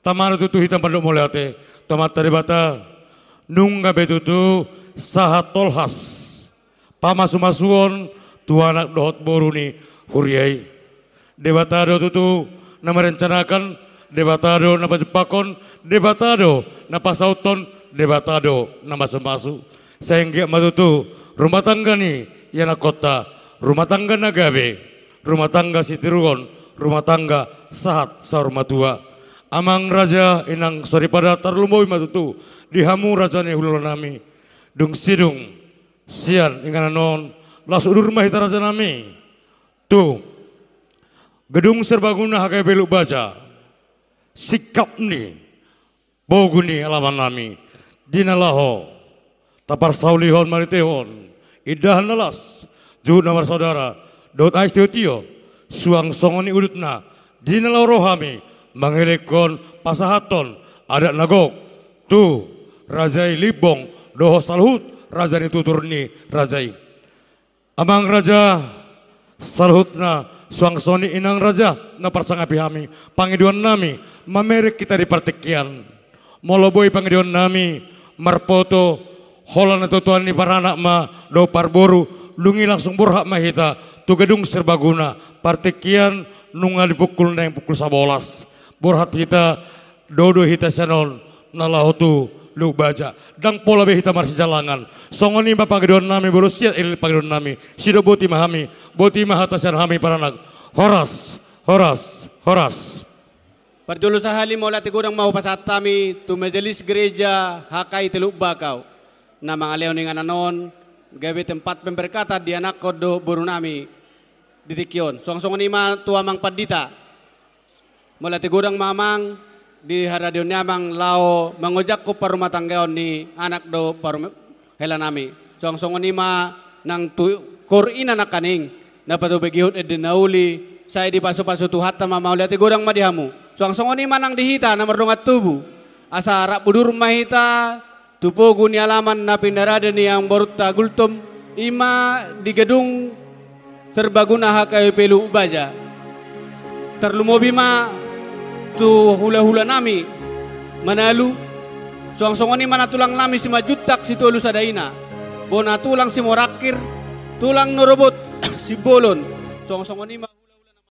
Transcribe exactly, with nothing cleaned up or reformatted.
Tama do tutu hita mandok mauliate tu Amanta Debata, nunga be tutu sahat tolhas pamasumasuon tu anak dohot boru ni huria i. Debata do tutu na merencanakan, Debata do na pajumpangkon, Debata do na pasauthon, Debata do na masumasu. Sai anggiat ma tutu rumah tangga ni ianakhonta rumah tangga na gabe, rumah tangga sitiruon, rumah tangga sahat saur matua. Amang raja, inang soripada, tarlumobi ma tutu di hamu raja ni hulahula nami. Dung sidung sian inganan on, laos udur ma hita raja nami tu Gedung Serbaguna H K I P Lubuk Baja, singkap ni pogu ni alaman nami, di na laho taparsaulihon, marhitehon indahan na las, juhut na marsaudara dohot ais tiotio, suang songon i udutna, di na laho ro hami mangelehon pasahathon adat na gok tu raja i Limbong dohot saluhut raja ni tutur ni raja i. Amang raja, saluhutna, suang songon i inang raja na parsangapi hami, pangidoan nami mamereng hita di partingkian. Molo boi pangidoan nami marpoto holan hatotoan ni paranak ma dohot parboru, dung i langsung borhat ma hita tu Gedung Serbaguna. Partingkian nunga di pukul naeng pukul sabolas borhat hita, dao do hita sian on na laho tu Lubuk Baja. Ndang pola be hita marsijalangan. Songon i ma pangidoan nami, molo siat i pangidoan nami, sidok boti ma hami, boti ma hata sian hami paranak. Horas, horas, horas. Parjolo sahali mauliate godang ma hupasahat hami tu Majelis Gereja H K I Teluk Bakau na mangalehon inganan on gabe tempat pemberkatan di anakhon dohot boru nami di tingki on. Suang songon i ma tu amang pandita. Mauliate godang ma amang di haradeon ni amang laho mangojakhon parumatanggaon ni anak dohot parum-, hela nami. Suang songon i ma nang tu koor ina nangkaning na patobegihon ende na uli, sai dipasupasu Tuhanta ma, mauliate godang ma di hamu. Suang songon i ma nang di hita na mardongan tubu, asa rap udur ma hita tu pogu ni alaman na pinarade ni amangborunta Gultom, i ma di Gedung Serbaguna H K I P Lubuk Baja. Tarlumobi ma tu hulahula nami Manalu, suang songon i ma nang tulang nami Simanjuntak Sitolu Sada Ina, bona tulang Simorangkir, tulang Norobot Simbolon, suang songon i ma